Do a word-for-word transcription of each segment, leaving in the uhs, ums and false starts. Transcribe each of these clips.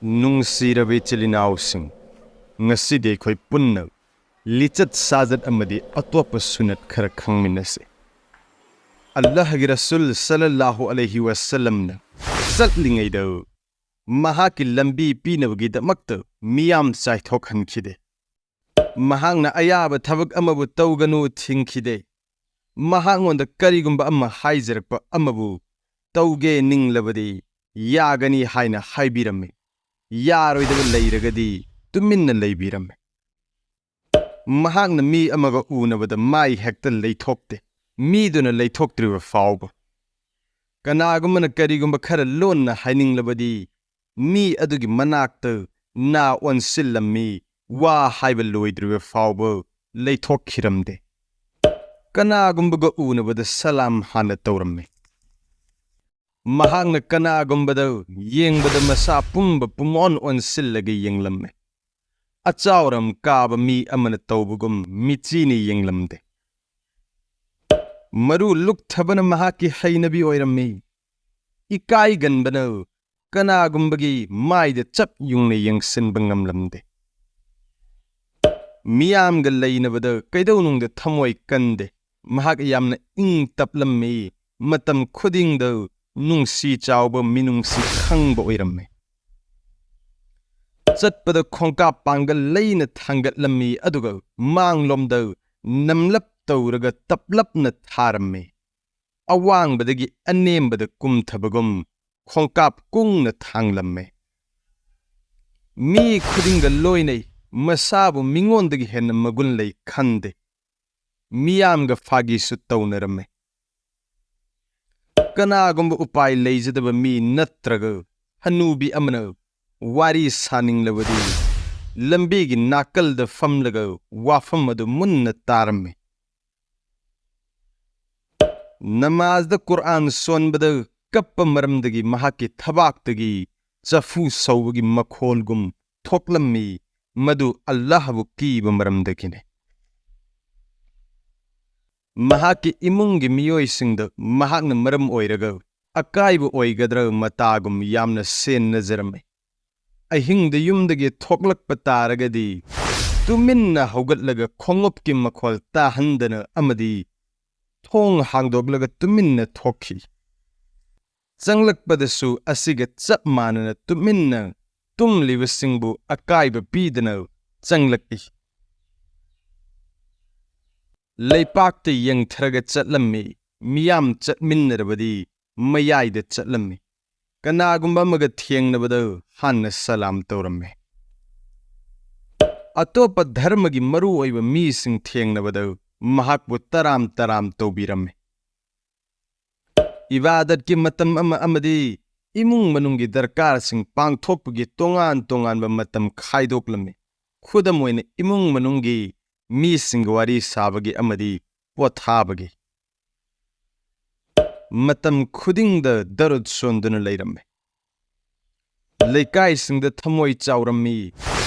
ꯅꯨꯡꯁꯤꯔꯕ ꯏꯆꯤꯜ ꯏꯅꯥꯎꯁꯤꯡ, ꯉꯁꯤꯗꯤ ꯑꯩꯈꯣꯏ ꯄꯨꯟꯅ ꯂꯤꯆꯠ ꯁꯥꯖꯠ ꯑꯃꯗꯤ ꯑꯇꯣꯞꯄ ꯁꯨꯅꯠ ꯈꯔ ꯈꯪꯃꯤꯟꯅꯁꯤ꯫ ꯑꯜꯂꯥꯍꯒꯤ ꯔꯁꯨꯜ ꯁꯜꯂꯜꯂꯥꯍꯨ ꯑꯂꯩꯍꯤ ꯋꯁꯜꯂꯝꯅ ꯆꯠꯂꯤꯉꯩꯗ ꯃꯍꯥꯛꯀꯤ ꯂꯝꯕꯤ ꯄꯤꯅꯕꯒꯤꯗꯃꯛꯇ ꯃꯤꯌꯥꯝ ꯆꯥꯏꯊꯣꯛꯍꯟꯈꯤꯗꯦ꯫ ꯃꯍꯥꯛꯅ ꯑꯌꯥꯕ ꯊꯕꯛ ꯑꯃꯕꯨ ꯇꯧꯒꯅꯨ ꯊꯤꯡꯈꯤꯗꯦ꯫ ꯃꯍꯥꯛꯉꯣꯟꯗ ꯀꯔꯤꯒꯨꯝꯕ ꯑꯃ ꯍꯥꯏꯖꯔꯛꯄ ꯑꯃꯕꯨ ꯇꯧꯒꯦ ꯅꯤꯡꯂꯕꯗꯤ ꯌꯥꯒꯅꯤ ꯍꯥꯏꯅ ꯍꯥꯏꯕꯤꯔꯝꯃꯤ꯫ ꯌꯥꯔꯣꯏꯗꯕ ꯂꯩꯔꯒꯗꯤ ꯇꯨꯃꯤꯟꯅ ꯂꯩꯕꯤꯔꯝꯃꯤ꯫ ꯃꯍꯥꯛꯅ ꯃꯤ ꯑꯃꯒ ꯎꯅꯕꯗ ꯃꯥꯏ ꯍꯦꯛꯇ ꯂꯩꯊꯣꯛꯇꯦ, ꯃꯤꯗꯨꯅ ꯂꯩꯊꯣꯛꯇ꯭ꯔꯤꯕ ꯐꯥꯎꯕ꯫ ꯀꯅꯥꯒꯨꯝꯕꯅ ꯀꯔꯤꯒꯨꯝꯕ ꯈꯔ ꯂꯣꯟꯅ ꯍꯥꯏꯅꯤꯡꯂꯕꯗꯤ ꯃꯤ ꯑꯗꯨꯒꯤ ꯃꯅꯥꯛꯇ ꯅꯥ ꯑꯣꯟꯁꯤꯜꯂꯝꯃꯤ, ꯋꯥ ꯍꯥꯏꯕ ꯂꯣꯏꯗ꯭ꯔꯤꯕ ꯐꯥꯎꯕ ꯂꯩꯊꯣꯛꯈꯤꯔꯝꯗꯦ꯫ ꯀꯅꯥꯒꯨꯝꯕꯒ ꯎꯅꯕꯗ ꯁꯂꯥꯝ ꯍꯥꯟꯅ ꯇꯧꯔꯝꯃꯤ꯫ ꯃꯍꯥꯛꯅ ꯀꯅꯥꯒꯨꯝꯕꯗ ꯌꯦꯡꯕꯗ ꯃꯁꯥ ꯄꯨꯝꯕ ꯄꯨꯝꯑꯣꯟ ꯑꯣꯟꯁꯤꯜꯂꯒ ꯌꯦꯡꯂꯝꯃꯤ꯫ ꯑꯆꯥꯎꯔꯝ ꯀꯥꯕ ꯃꯤ ꯑꯃꯅ ꯇꯧꯕꯒꯨꯝ ꯃꯤꯆꯤꯅ ꯌꯦꯡꯂꯝꯗꯦ꯫ ꯃꯔꯨ ꯂꯨꯛꯊꯕꯅ ꯃꯍꯥꯛꯀꯤ ꯍꯩꯅꯕꯤ ꯑꯣꯏꯔꯝꯃꯤ꯫ ꯏꯀꯥꯏꯒꯟꯕꯅ ꯀꯅꯥꯒꯨꯝꯕꯒꯤ ꯃꯥꯏꯗ ꯆꯞ ꯌꯨꯡꯅ ꯌꯦꯡꯁꯤꯟꯕ ꯉꯝꯂꯝꯗꯦ꯫ ꯃꯤꯌꯥꯝꯒ ꯂꯩꯅꯕꯗ ꯀꯩꯗꯧꯅꯨꯡꯗ ꯊꯃꯣꯏ ꯀꯟꯗꯦ꯫ ꯃꯍꯥꯛ ꯌꯥꯝꯅ ꯏꯪ ꯇꯞꯂꯝꯃꯤ, ꯃꯇꯝ ꯈꯨꯗꯤꯡꯗ ꯅꯨꯡꯁꯤ ꯆꯥꯎꯕ ꯃꯤꯅꯨꯡꯁꯤ ꯈꯪꯕ ꯑꯣꯏꯔꯝꯃꯤ꯫ ꯆꯠꯄꯗ ꯈꯣꯡꯀꯥꯞ ꯄꯥꯡꯒꯜ ꯂꯩꯅ ꯊꯥꯡꯒꯠꯂꯝꯃꯤ, ꯑꯗꯨꯒ ꯃꯥꯡꯂꯣꯝꯗ ꯅꯝꯂꯞ ꯇꯧꯔꯒ ꯇꯞꯂꯞꯅ ꯊꯥꯔꯝꯃꯤ꯫ ꯑꯋꯥꯡꯕꯗꯒꯤ ꯑꯅꯦꯝꯕꯗ ꯀꯨꯝꯊꯕꯒꯨꯝ ꯈꯣꯡꯀꯥꯞ ꯀꯨꯡꯅ ꯊꯥꯡꯂꯝꯃꯤ꯫ ꯃꯤ ꯈꯨꯗꯤꯡꯒ ꯂꯣꯏꯅꯩ, ꯃꯁꯥꯕꯨ ꯃꯤꯉꯣꯟꯗꯒꯤ ꯍꯦꯟꯅ ꯃꯒꯨꯟ ꯂꯩ ꯈꯟꯗꯦ꯫ ꯃꯤꯌꯥꯝꯒ ꯐꯥꯒꯤꯁꯨ ꯇꯧꯅꯔꯝꯃꯤ꯫ ꯀꯅꯥꯒꯨꯝꯕ ꯎꯄꯥꯏ ꯂꯩꯖꯗꯕ ꯃꯤ ꯅꯠꯇ꯭ꯔꯒ ꯍꯅꯨꯕꯤ ꯑꯃꯅ ꯋꯥꯔꯤ ꯁꯥꯅꯤꯡꯂꯕꯗꯤ ꯂꯝꯕꯤꯒꯤ ꯅꯥꯀꯜꯗ ꯐꯝꯂꯒ ꯋꯥꯐꯝ ꯑꯗꯨ ꯃꯨꯟꯅ ꯇꯥꯔꯝꯃꯤ꯫ ꯅꯃꯥꯖꯗ ꯀꯨꯔꯑꯥꯟ ꯁꯣꯟꯕꯗ ꯀꯞꯄ ꯃꯔꯝꯗꯒꯤ ꯃꯍꯥꯛꯀꯤ ꯊꯕꯥꯛꯇꯒꯤ ꯆꯐꯨ ꯁꯧꯕꯒꯤ ꯃꯈꯣꯜꯒꯨꯝ ꯊꯣꯛꯂꯝꯃꯤ, ꯃꯗꯨ ꯑꯜꯂꯥꯍꯕꯨ ꯀꯤꯕ ꯃꯔꯝꯗꯒꯤꯅꯤ꯫ ꯃꯍꯥꯛꯀꯤ ꯏꯃꯨꯡꯒꯤ ꯃꯤꯑꯣꯏꯁꯤꯡꯗ ꯃꯍꯥꯛꯅ ꯃꯔꯝ ꯑꯣꯏꯔꯒ ꯑꯀꯥꯏꯕ ꯑꯣꯏꯒꯗ꯭ꯔꯥ ꯃꯇꯥꯒꯨꯝ ꯌꯥꯝꯅ ꯁꯦꯟꯅꯖꯔꯝꯃꯤ꯫ ꯑꯍꯤꯡꯗ ꯌꯨꯝꯗꯒꯤ ꯊꯣꯛꯂꯛꯄ ꯇꯥꯔꯒꯗꯤ, ꯇꯨꯃꯤꯟꯅ ꯍꯧꯒꯠꯂꯒ ꯈꯣꯡꯎꯞꯀꯤ ꯃꯈꯣꯜ ꯇꯥꯍꯟꯗꯅ ꯑꯃꯗꯤ ꯊꯣꯡ ꯍꯥꯡꯗꯣꯛꯂꯒ ꯇꯨꯃꯤꯟꯅ ꯊꯣꯛꯈꯤ꯫ ꯆꯪꯂꯛꯄꯗꯁꯨ ꯑꯁꯤꯒ ꯆꯞ ꯃꯥꯟꯅꯅ ꯇꯨꯃꯤꯟꯅ ꯇꯨꯝꯂꯤꯕꯁꯤꯡꯕꯨ ꯑꯀꯥꯏꯕ ꯄꯤꯗꯅ ꯆꯪꯂꯛꯏ꯫ ꯂꯩꯄꯥꯛꯇ ꯌꯦꯡꯊꯔꯒ ꯆꯠꯂꯝꯃꯤ꯫ ꯃꯤꯌꯥꯝ ꯆꯠꯃꯤꯟꯅꯔꯕꯗꯤ ꯃꯌꯥꯏꯗ ꯆꯠꯂꯝꯃꯤ꯫ ꯀꯅꯥꯒꯨꯝꯕ ꯑꯃꯒ ꯊꯦꯡꯅꯕꯗ ꯍꯥꯟꯅ ꯁꯂꯥꯝ ꯇꯧꯔꯝꯃꯤ꯫ ꯑꯇꯣꯞꯄ ꯙꯔꯃꯒꯤ ꯃꯔꯨ ꯑꯣꯏꯕ ꯃꯤꯁꯤꯡ ꯊꯦꯡꯅꯕꯗ ꯃꯍꯥꯛꯄꯨ ꯇꯔꯥꯝ ꯇꯔꯥꯝ ꯇꯧꯕꯤꯔꯝꯃꯤ꯫ ꯏꯕꯥꯗꯠꯀꯤ ꯃꯇꯝ ꯑꯃ ꯑꯃꯗꯤ ꯏꯃꯨꯡ ꯃꯅꯨꯡꯒꯤ ꯗꯔꯀꯥꯔꯁꯤꯡ ꯄꯥꯡꯊꯣꯛꯄꯒꯤ ꯇꯣꯉꯥꯟ ꯇꯣꯉꯥꯟꯕ ꯃꯇꯝ ꯈꯥꯏꯗꯣꯛꯂꯝꯃꯤ꯫ ꯈꯨꯗꯝ ꯑꯣꯏꯅ, ꯏꯃꯨꯡ ꯃꯅꯨꯡꯒꯤ ꯃꯤꯁꯤꯡꯒ ꯋꯥꯔꯤ ꯁꯥꯕꯒꯤ ꯑꯃꯗꯤ ꯄꯣꯊꯥꯕꯒꯤ꯫ ꯃꯇꯝ ꯈꯨꯗꯤꯡꯗ ꯗꯔꯨꯗ ꯁꯣꯟꯗꯨꯅ ꯂꯩꯔꯝꯃꯤ꯫ ꯂꯩꯀꯥꯏꯁꯤꯡꯗ ꯊꯃꯣꯏ ꯆꯥꯎꯔꯝꯃꯤ꯫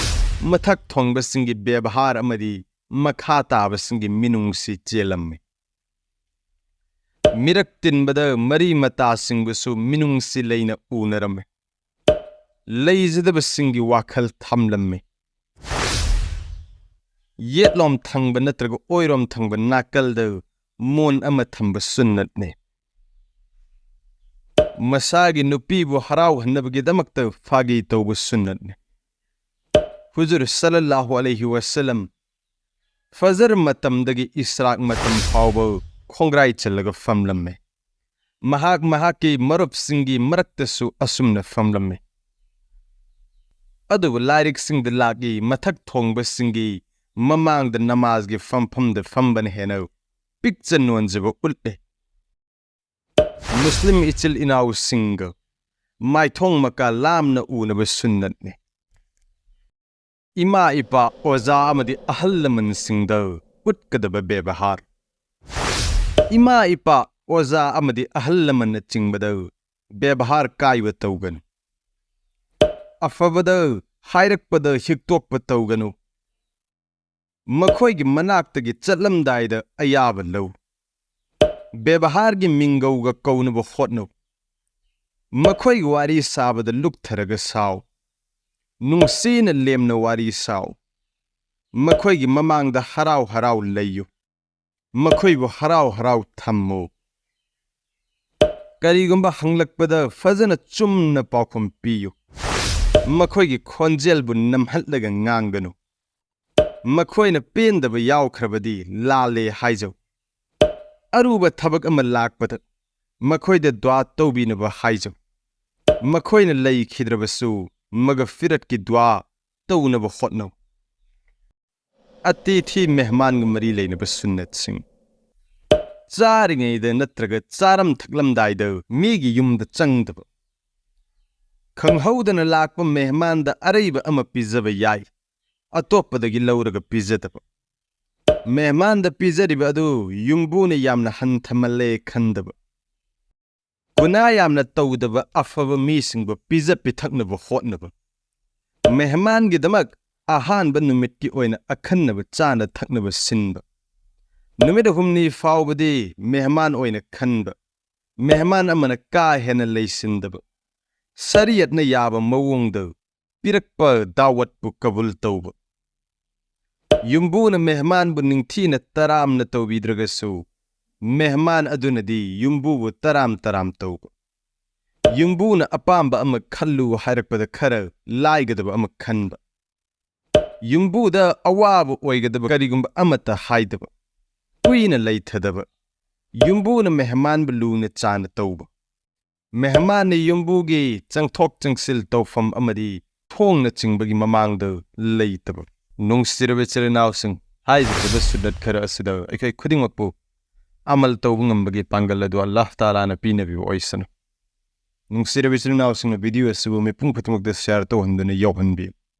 ꯃꯊꯛ ꯊꯣꯡꯕꯁꯤꯡꯒꯤ ꯕꯦꯕꯍꯥꯔ ꯑꯃꯗꯤ ꯃꯈꯥ ꯇꯥꯕꯁꯤꯡꯒꯤ ꯃꯤꯅꯨꯡꯁꯤ ꯆꯦꯜꯂꯝꯃꯤ꯫ ꯃꯤꯔꯛ ꯇꯤꯟꯕꯗ ꯃꯔꯤ ꯃꯇꯥꯁꯤꯡꯕꯨꯁꯨ ꯃꯤꯅꯨꯡꯁꯤ ꯂꯩꯅ ꯎꯅꯔꯝꯃꯤ꯫ ꯂꯩꯖꯗꯕꯁꯤꯡꯒꯤ ꯋꯥꯈꯜ ꯊꯝꯂꯝꯃꯤ꯫ ꯌꯦꯠꯂꯣꯝ ꯊꯪꯕ ꯅꯠꯇ꯭ꯔꯒ ꯑꯣꯏꯔꯣꯝ ꯊꯪꯕ ꯅꯥꯀꯜꯗ ꯃꯣꯟ ꯑꯃ ꯊꯝꯕ ꯁꯨꯟꯅꯠꯅꯤ꯫ ꯃꯁꯥꯒꯤ ꯅꯨꯄꯤꯕꯨ ꯍꯔꯥꯎꯍꯟꯅꯕꯒꯤꯗꯃꯛꯇ ꯐꯥꯒꯤ ꯇꯧꯕ ꯁꯨꯟꯅꯠꯅꯤ꯫ ꯍꯨꯖꯨꯔ ꯁꯜꯂꯜꯂꯥꯍꯨ ꯑꯂꯩꯍꯤ ꯋꯁꯜꯂꯝ ꯐꯖꯔ ꯃꯇꯝꯗꯒꯤ ꯏꯁ꯭ꯔꯥꯛ ꯃꯇꯝ ꯐꯥꯎꯕ ꯈꯣꯡꯒ꯭ꯔꯥꯏ ꯆꯜꯂꯒ ꯐꯝꯂꯝꯃꯤ꯫ ꯃꯍꯥꯛ ꯃꯍꯥꯛꯀꯤ ꯃꯔꯨꯞꯁꯤꯡꯒꯤ ꯃꯔꯛꯇꯁꯨ ꯑꯁꯨꯝꯅ ꯐꯝꯂꯝꯃꯤ꯫ ꯑꯗꯨꯕꯨ ꯂꯥꯏꯔꯤꯛꯁꯤꯡꯗ ꯂꯥꯛꯏ, ꯃꯊꯛ ꯊꯣꯡꯕꯁꯤꯡꯒꯤ ꯃꯃꯥꯡꯗ ꯅꯃꯥꯖꯒꯤ ꯐꯝꯐꯝꯗ ꯐꯝꯕꯅ ꯍꯦꯟꯅ ꯄꯤꯛꯆ ꯅꯣꯟꯖꯕ ꯎꯠꯂꯤ꯫ ꯃꯨꯁꯂꯤꯝ ꯏꯆꯤꯜ ꯏꯅꯥꯎꯁꯤꯡꯒ ꯃꯥꯏꯊꯣꯡ ꯃꯀꯥ ꯂꯥꯝꯅ ꯎꯅꯕ ꯁꯨꯟꯅꯠꯅꯤ꯫ ꯏꯃꯥ ꯏꯄꯥ, ꯑꯣꯖꯥ ꯑꯃꯗꯤ ꯑꯍꯜ ꯂꯃꯟꯁꯤꯡꯗ ꯎꯠꯀꯗꯕ ꯕꯦꯕꯍꯥꯔ꯫ ꯏꯃꯥ ꯏꯄꯥ, ꯑꯣꯖꯥ ꯑꯃꯗꯤ ꯑꯍꯜ ꯂꯃꯟꯅꯆꯤꯡꯕꯗ ꯕꯦꯕꯍꯥꯔ ꯀꯥꯏꯕ ꯇꯧꯒꯅꯨ꯫ ꯑꯐꯕꯗ ꯍꯥꯏꯔꯛꯄꯗ ꯍꯤꯛꯇꯣꯛꯄ ꯇꯧꯒꯅꯨ꯫ ꯃꯈꯣꯏꯒꯤ ꯃꯅꯥꯛꯇꯒꯤ ꯆꯠꯂꯝꯗꯥꯏꯗ ꯑꯌꯥꯕ ꯂꯧ꯫ ꯕꯦꯕꯍꯥꯔꯒꯤ ꯃꯤꯡꯒꯧꯒ ꯀꯧꯅꯕ ꯍꯣꯠꯅꯧ꯫ ꯃꯈꯣꯏꯒꯤ ꯋꯥꯔꯤ ꯁꯥꯕꯗ ꯂꯨꯞꯊꯔꯒ ꯁꯥꯎ꯫ ꯅꯨꯡꯁꯤꯅ ꯂꯦꯝꯅ ꯋꯥꯔꯤ ꯁꯥꯎ꯫ ꯃꯈꯣꯏꯒꯤ ꯃꯃꯥꯡꯗ ꯍꯔꯥꯎ ꯍꯔꯥꯎ ꯂꯩꯌꯨ꯫ ꯃꯈꯣꯏꯕꯨ ꯍꯔꯥꯎ ꯍꯔꯥꯎ ꯊꯝꯃꯨ꯫ ꯀꯔꯤꯒꯨꯝꯕ ꯍꯪꯂꯛꯄꯗ ꯐꯖꯅ ꯆꯨꯝꯅ ꯄꯥꯎꯈꯨꯝ ꯄꯤꯌꯨ꯫ ꯃꯈꯣꯏꯒꯤ ꯈꯣꯟꯖꯦꯜꯕꯨ ꯅꯝꯍꯠꯂꯒ ꯉꯥꯡꯒꯅꯨ꯫ ꯃꯈꯣꯏꯅ ꯄꯦꯟꯗꯕ ꯌꯥꯎꯈ꯭ꯔꯕꯗꯤ ꯂꯥꯜꯂꯦ ꯍꯥꯏꯖꯧ꯫ ꯑꯔꯨꯕ ꯊꯕꯛ ꯑꯃ ꯂꯥꯛꯄꯗ ꯃꯈꯣꯏꯗ ꯗꯨꯋꯥ ꯇꯧꯕꯤꯅꯕ ꯍꯥꯏꯖꯧ꯫ ꯃꯈꯣꯏꯅ ꯂꯩꯈꯤꯗ꯭ꯔꯕꯁꯨ ꯃꯒꯐꯤꯔꯠꯀꯤ ꯗꯨꯋꯥ ꯇꯧꯅꯕ ꯍꯣꯠꯅꯧ꯫ ꯑꯇꯤꯊꯤ ꯃꯦꯍꯃꯥꯟꯒ ꯃꯔꯤ ꯂꯩꯅꯕ ꯁꯨꯟꯅꯠꯁꯤꯡ꯫ ꯆꯥꯔꯤꯉꯩꯗ ꯅꯠꯇ꯭ꯔꯒ ꯆꯥꯔꯝ ꯊꯛꯂꯝꯗꯥꯏꯗ ꯃꯤꯒꯤ ꯌꯨꯝꯗ ꯆꯪꯗꯕ꯫ ꯈꯪꯍꯧꯗꯅ ꯂꯥꯛꯄ ꯃꯦꯍꯃꯥꯟꯗ ꯑꯔꯩꯕ ꯑꯃ ꯄꯤꯖꯕ ꯌꯥꯏ, ꯑꯇꯣꯞꯄꯗꯒꯤ ꯂꯧꯔꯒ ꯄꯤꯖꯗꯕ꯫ ꯃꯦꯍꯃꯥꯟꯗ ꯄꯤꯖꯔꯤꯕ ꯑꯗꯨ ꯌꯨꯝꯕꯨꯅ ꯌꯥꯝꯅ ꯍꯟꯊꯃꯜꯂꯦ ꯈꯟꯗꯕ꯫ ꯒꯨꯅꯥ ꯌꯥꯝꯅ ꯇꯧꯗꯕ ꯑꯐꯕ ꯃꯤꯁꯤꯡꯕꯨ ꯄꯤꯖ ꯄꯤꯊꯛꯅꯕ ꯍꯣꯠꯅꯕ꯫ ꯃꯦꯍꯃꯥꯟꯒꯤꯗꯃꯛ ꯑꯍꯥꯟꯕ ꯅꯨꯃꯤꯠꯀꯤ ꯑꯣꯏꯅ ꯑꯈꯟꯅꯕ ꯆꯥꯅ ꯊꯛꯅꯕ ꯁꯤꯟꯕ꯫ ꯅꯨꯃꯤꯠ ꯍꯨꯝꯅꯤ ꯐꯥꯎꯕꯗꯤ ꯃꯦꯍꯃꯥꯟ ꯑꯣꯏꯅ ꯈꯟꯕ꯫ ꯃꯦꯍꯃꯥꯟ ꯑꯃꯅ ꯀꯥ ꯍꯦꯟꯅ ꯂꯩꯁꯤꯟꯗꯕ꯫ ꯁꯔꯤꯌꯠꯅ ꯌꯥꯕ ꯃꯑꯣꯡꯗ ꯄꯤꯔꯛꯄ ꯗꯥꯋꯠꯄꯨ ꯀꯕꯨꯜ ꯇꯧꯕ꯫ ꯌꯨꯝꯕꯨꯅ ꯃꯦꯍꯃꯥꯟꯕꯨ ꯅꯤꯡꯊꯤꯅ ꯇꯔꯥꯝꯅ ꯇꯧꯕꯤꯗ꯭ꯔꯒꯁꯨ, ꯃꯦꯍꯃꯥꯟ ꯑꯗꯨꯅꯗꯤ ꯌꯨꯝꯕꯨꯕꯨ ꯇꯔꯥꯝ ꯇꯔꯥꯝ ꯇꯧꯕ꯫ ꯌꯨꯝꯕꯨꯅ ꯑꯄꯥꯝꯕ ꯑꯃ ꯈꯜꯂꯨ ꯍꯥꯏꯔꯛꯄꯗ ꯈꯔ ꯂꯥꯏꯒꯗꯕ ꯑꯃ ꯈꯟꯕ꯫ ꯌꯨꯝꯕꯨꯗ ꯑꯋꯥꯕ ꯑꯣꯏꯒꯗꯕ ꯀꯔꯤꯒꯨꯝꯕ ꯑꯃꯠꯇ ꯍꯥꯏꯗꯕ꯫ ꯀꯨꯏꯅ ꯂꯩꯊꯗꯕ꯫ ꯌꯨꯝꯕꯨꯅ ꯃꯦꯍꯃꯥꯟꯕꯨ ꯂꯨꯅ ꯆꯥꯅ ꯇꯧꯕ꯫ ꯃꯦꯍꯃꯥꯟꯅ ꯌꯨꯝꯕꯨꯒꯤ ꯆꯪꯊꯣꯛ ꯆꯪꯁꯤꯜ ꯇꯧꯐꯝ ꯑꯃꯗꯤ ꯊꯣꯡꯅꯆꯤꯡꯕꯒꯤ ꯃꯃꯥꯡꯗ ꯂꯩꯇꯕ꯫ ꯅꯨꯡꯁꯤꯔꯕ ꯏꯆꯤꯜ ꯏꯅꯥꯎꯁꯤꯡ, ꯍꯥꯏꯖꯈꯤꯕ ꯁꯨꯟꯅꯠ ꯈꯔ ꯑꯁꯤꯗ ꯑꯩꯈꯣꯏ ꯈꯨꯗꯤꯡꯃꯛꯄꯨ ꯑꯃꯜ ꯇꯧꯕ ꯉꯝꯕꯒꯤ ꯄꯥꯡꯒꯜ ꯑꯗꯨ ꯑꯜꯂꯥꯍ ꯇꯥꯂꯥꯅ ꯄꯤꯅꯕꯤꯕ ꯑꯣꯏꯁꯅꯨ꯫ ꯅꯨꯡꯁꯤꯔꯕ ꯏꯆꯤꯜ ꯏꯅꯥꯎꯁꯤꯡꯅ ꯚꯤꯗꯤꯑꯣ ꯑꯁꯤꯕꯨ ꯃꯤꯄꯨꯝ ꯈꯨꯗꯤꯡꯃꯛꯇ ꯁꯤꯌꯥꯔ ꯇꯧꯍꯟꯗꯨꯅ ꯌꯧꯍꯟꯕꯤꯌꯨ꯫